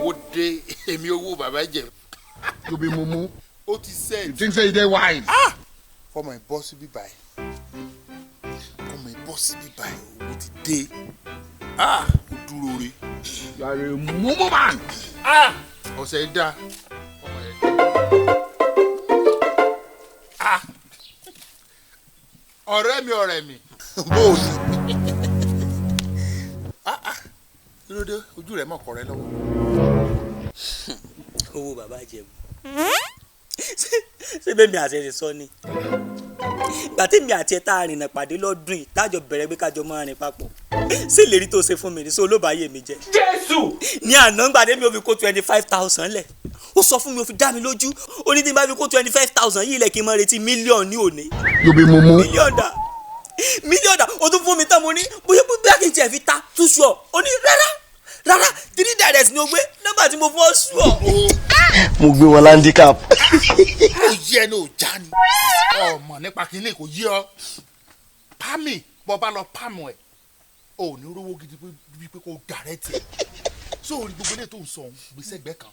Owó dé, èmi owó bàbá jẹ. You be mumu. Ó ti sẹ́ẹ̀tì. You think say you dey wise? Fọmọ ìbọ́ síbí báyìí, fọmọ ìbọ́ síbí báyìí, owó ti dé. Ó dúró re. You are a mumu man. Ọ̀sẹ̀ yìí dá. Ọmọ yẹn. Ọ̀rẹ́ mi, ọ̀rẹ́ mi. Bó o ní? Kí ló dé? Ojú rẹ̀ mọ̀ kọ̀ rẹ lọ́wọ́. Owó bàbá Ìjẹ̀bú, ṣé bẹ́ẹ̀ mi àti ẹ̀ ṣe sọ ni ìgbà tí mi àti ẹ̀ tá a rìnnà pàdé lọ́dún yìí, tájọ bẹ̀rẹ̀ pé kájọ máa rìn papọ̀, ṣé ìlérí tó ṣe fún mi ní sọ olóbàáyé mi jẹ. Jésù. Ní àná ńgbà tí mi ò fi kó 25,000 lẹ̀, ó sọ fún mi, ó fi dá mi lójú, ó ní tí n bá fi kó 25,000 yìí lẹ̀, kí n máa retí mílíọ̀nù ní òní. You be mumu. Mílíọ̀nù dà, mílíọ̀nù dà? O tún fún mi tán, mo ní bóyá bóyá kí n tiẹ̀ fi ta tú sùọ́, ó ní rárá rárá, three direct ni o gbé nọ́mbà tí mo fọ́ sùọ́. Mo gbé wọn landicap. Kò yí ẹni ò já ni ọmọ nípa kínní, kò yí ọ pámì. Bọ́ bá lọ pámù ẹ̀, ò ní rówó gidi bíi pé kò dàrẹ́ tiẹ̀ sóòrì. Gbogbo ilé tó ń sọ òun gbèsè ẹgbẹ́ kan,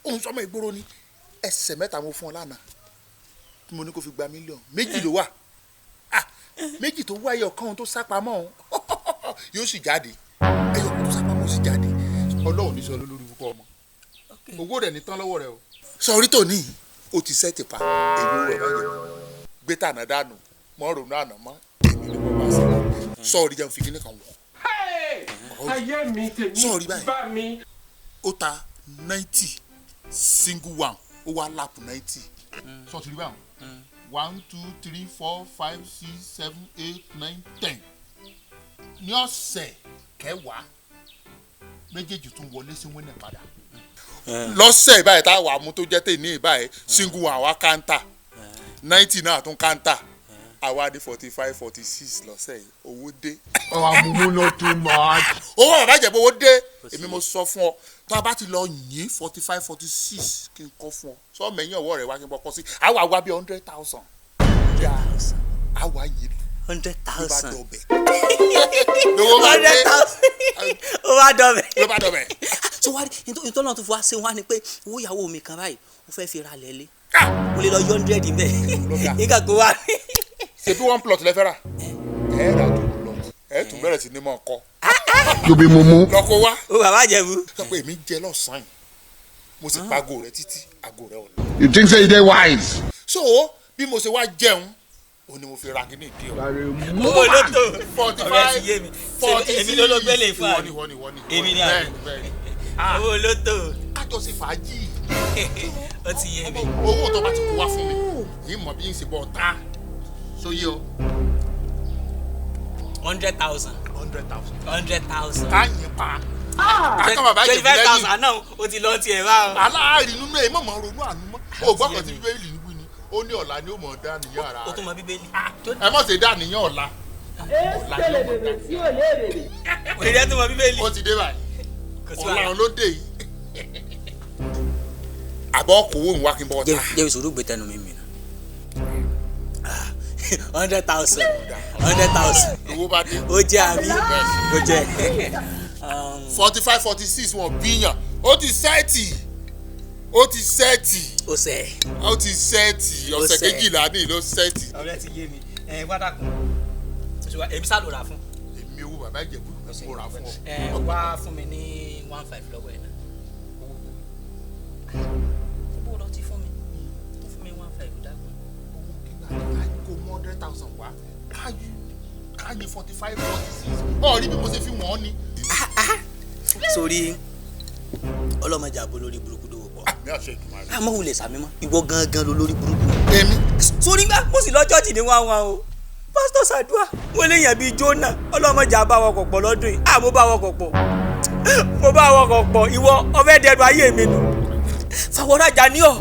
òun sọmọ ìgboro ni. Ẹsẹ̀ mẹ́ta mo fún ọ lánàá tí mo ní kó fi gba mílíọ̀nù méjì ló wà. Méjì tó wá, ẹyọ kan tó sápamọ́ òun yóò sì jáde, ẹyọ kan tó sápamọ́ sì jáde. Ọlọ́run ní sọ lórí púpọ̀ ọmọ, owó rẹ̀ ní tán lọ́wọ́ rẹ o. Sọrí tòní o ti sẹ́ẹ̀tì pa, èmi rẹ̀ bá yẹ gbé tànà dànù mọ́ ronú àná mọ́, èmi ni mo bá ṣe sọ́ọ̀rì jẹun fi kíní kan wọ̀. Ayé mi, tèmi Sọ́ọ̀rì báyìí. bá mi. Ó ta 90 single one, ó wá lap 90. Sọ́ọ̀tì rí báwọn, one, two, three, four, five, six, seven, eight, nine, 10. Ní ọ̀sẹ̀ kẹwàá, méjèèjì tún wọlé sí wínẹ̀ padà. Lọ́sẹ̀ báyìí tá a wà mú tó jẹ́ tèmi báyìí, single one àwa káńtà 90 náà tún káńtà, àwa di 45, 46 lọ́sẹ̀ yìí. Owó dé. Our mumu no too much. Owó bàbá Ìjẹ̀bú, owó dé. Èmi mo sọ fún ọ, tó a bá ti lọ yín 45, 46, kí n kọ́ fún ọ, sọ mẹ́yìn ọwọ́ rẹ̀ wá kí n bọ́ kọ́ sí, àwa wá bí 100,000, àwa yìí 100 ló bá thousand. dọ̀bẹ̀ lówó bá dé. 100,000, ó bá dọ̀bẹ̀. Ló bá dọ̀bẹ̀. So wá rí nítorí náà tó fi wá ṣe wá ni pé owó ìyàwó mi kan báyìí, ó fẹ́ fi ra lẹ́lé, mo lè lọ yọ 100 bẹ́ẹ̀ Ló dà. nígbà tó wá. Ṣebí one plot lẹ fẹ́ rà, ẹ rà two plot, ẹ tún bẹ̀rẹ̀ sí ní mọ̀ kọ́. You be mumu. Lọ́kọ́ wá. Ó bàbá Ìjẹ̀bú. Sọ pé èmi jẹ lọ́sàn-án yìí, mo sì pa aago rẹ títí aago rẹ ò lọ. You think say you dey wise? So bí mo ṣe wá jẹun, òun ni mo fi ra kíní ìdí ọ. You are a Owó mumu man. lótò. 45, Ọ̀rẹ́ ti yé mi. 46. Èmi ló ló gbélé fún Ìwọ àbí? ni, ìwọ ni, ìwọ ni. Èmi ni Bẹ́ẹ̀ àbí? ni, bẹ́ẹ̀ ni. Owó lótò. Kájọ ṣe fàájì. Ó ti yé mi. Owó tó bá ti kó wá fún mi yìí, mọ̀ bí n ṣe bọ̀ ta sóyè o. 100,000. 100,000. 100,000. Ká yín pa kákan bàbá twenty Ìjẹ̀bú five lẹ́yìn. thousand náà ó ti lọ tiẹ̀ báwọn. Aláàárín nínú ẹ̀ mọ̀ mọ̀ ronú àánú mọ́ o. Gbọ́ kan tí Bíbélì ń wí ni, ó ní ọ̀la ni ó mọ̀ dá níyàn ara Ó tún rẹ̀. mọ Bíbélì. Ẹ mọ̀ ṣe dá níyàn ọ̀la, ọ̀la ni ó mọ̀ dá. Òrìrì tún mọ Bíbélì. Ó ti dé báyìí. Kò sí Ọ̀la wàhálà. ló dé yìí, àbọ̀ kò wó òun wá kí n bọ́ ta. Jẹ́ ìṣòro gbé tẹnu mi mìíràn. 100,000, 100,000. Owó bá dé. Ó jẹ́ àbí ó jẹ́. 45, 46, wọn bíyàn, ó ti set, ó ti set. Ó sẹ̀. Ó ti set. Ọ̀sẹ̀ sẹ̀. 12 ní ló set. Ọ̀rẹ́ ti yé mi. Ẹ wá dàkún, èmi sá ló rà fún. Èmi owó bàbá Ìjẹ̀bú, mo rà fún ọ. Ẹ wá fún mi ní one five lọ́wọ́ ẹ̀ náà. Ṣé bó lọ ti fún mi tó fún mi one five, dákun. Owó kí náà kó mú 100,000 wá, káyù káyù 45, 46, ọ̀ rí bí mo ṣe fi wọ́n ni. Sórí ọlọ́mọdé àbò lórí burúkú dòwò pọ̀. Àmì àṣẹ ìdùnnú rẹ. Àmọ́ wulẹ̀ sàmì mọ́, ìwọ gangan ló lórí burúkú. Èmi? Sórí gbà mo sì lọ chọ́ọ̀chì ní wá wọn o, pásítọ̀ sàdúà wọn léèyàn bíi Jónà, ọlọ́mọdé àbá wọkọ̀ pọ̀ lọ́dún yìí. À mo bá wọkọ̀ pọ̀, mo bá wọkọ̀ pọ̀. Ìwọ ọfẹ́ dẹnu ayé mi nù, fàwọ́rajà ní ọ.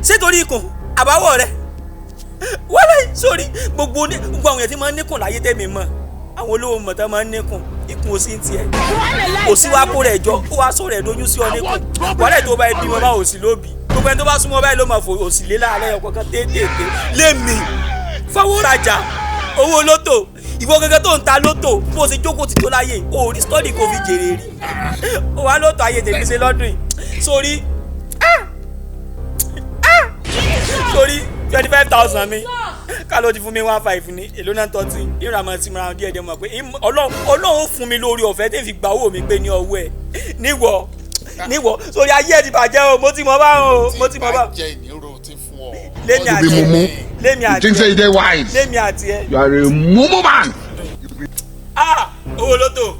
Ṣé torí ikùn àbáwọ̀ rẹ wọlé sórí gbogbo ní gbogbo àwọn èèyàn tí máa ń níkùn láyé tẹ̀mí mọ́, àwọn olówó mọ̀tá máa ń níkùn, ikùn òsì ń tiẹ̀ òsì wa kó rẹ̀ jọ, ó wá sọ rẹ̀ doyún sí ọ níkùn wọlé tó bá ẹbí mọ́ bá òsì lóbi, gbogbo ẹni tó bá súnmọ́ báyìí ló máa fò òsì lé láàárọ̀ ọkọ̀ kan téètéèté lémi fọwọ́rajà owó lótò. Ìwọ gẹ́gẹ́ tó ń ta lótò, bó o ṣe jókòó ti tó láyé, o ò rí stọ́ọ̀dì kò fi jèrè rí. O wá lótò ayé tèmi ṣe lọ́dún yìí. Sórí sórí 25,000 mi ká ló ti fún mi 1,500 ní èló náà tọ́tì ìrìn àmọ́ tí mo ra díẹ̀ díẹ̀ mọ̀ pé Ọlọ́run ó fún mi lórí ọ̀fẹ́ tí n fi gba owó mi pé ní ọwọ́ ẹ̀ níwọ̀ níwọ̀. Sórí ayé ẹ̀ ti bàjẹ́ o, mo ti mọ̀ báwọn o, mo ti mọ̀ báwọn. Tí ìbá jẹ́ ìnírò ti fún ọ. Lémi You àti be ẹ, mumu. lémi You àti think say ẹ, you dey wise. lémi àti ẹ. You are a mumu man. Ah, owó lótò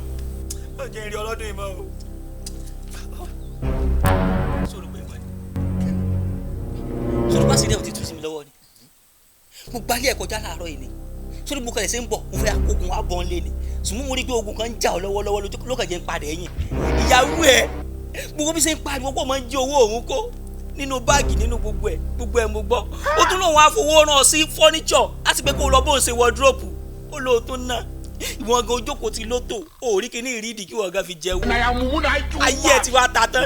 ó jẹ́ ìrìn ọlọ́dún ìmọ̀ o. Sọ̀rọ̀ pé ìwọ ni sọ̀rọ̀ bá sì dẹ́ òtí tú sí mi lọ́wọ́ ni mo gbalẹ̀ kọjá láàárọ̀ yìí ni. Sórí mo kẹlẹ̀ ṣe ń bọ̀, mo fẹ́ ogun wa bọ̀ ń lé ni, sùnmù mo rí pé ogun kan ń jà ọ́ lọ́wọ́lọ́wọ́ lókàn jẹ́ ń padà ẹ̀yìn ìyàwó ẹ̀. Gbogbo bí ṣe ń pariwo pọ̀ máa ń jí owó òun kó nínú báàgì, nínú gbogbo ẹ̀, gbogbo ẹ̀ mo gbọ́. Ó tún lóun á fowó rán ọ sí fọ́níṣọ̀ láti pé kó o lọ bóun ṣe wọdúrópù ó lóo tó ná. Ìwọ̀n gan ojókòó ti lótò, ó rí kíní ìrídìí kí wọ́n gan fi jẹ́wọ́. Ayé ẹ̀ ti wá ta tán.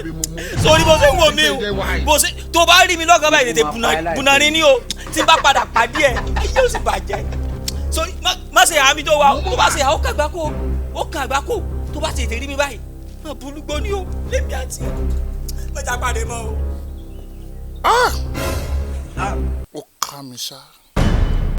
Sórí bó ṣe ń wò mí o, bó ṣe tó bá rí mi lọ́gàn báyìí, tètè bùnà ní o. Tí n bá padà pàdé ẹ̀, ayé ò sì bàjẹ́. Sórí má ṣe àmì tó wà o, tó bá ṣe àwọn kàgbákò, ó kàgbákò. Tó bá tètè rí mi báyìí, má bulúgbó ní o. Lémi àti ẹ̀ mọ̀jà pàdé mọ́ o. Ó ká mi ṣá.